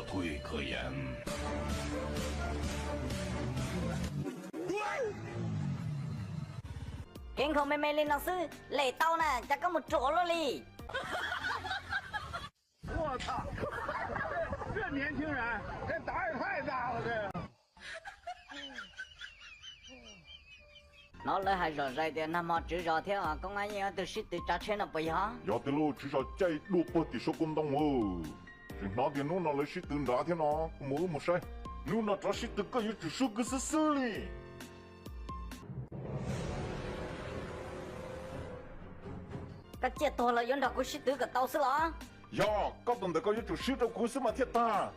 退个人。 Kev nkhaus me me li no xwb lem tau na, cas koj mus ruam luaj li. 我操，这年轻人，这胆儿也太大了，这。 Hnov lawv hais zom zaws tias nag hmo tswv zos thiab koob yeej ua tug sib tw tsav tsheb no puas yog? Yog tiag lauj, tswv zos caij dua puag tim saum koog ntoo. Tseem hnov tias hnub no lawv sib tw nrad thiab no, kuv mus wb mus saib. Hnub no rov sib tw koj yuav tsum sub kuv xwb xwb li. Koj ciaj tuag los yuav nrog kuv sib tw kom tau xwb los? Yog, koj tus ntawd koj yuav tsum swb rau kuv xwb mas thiaj tag.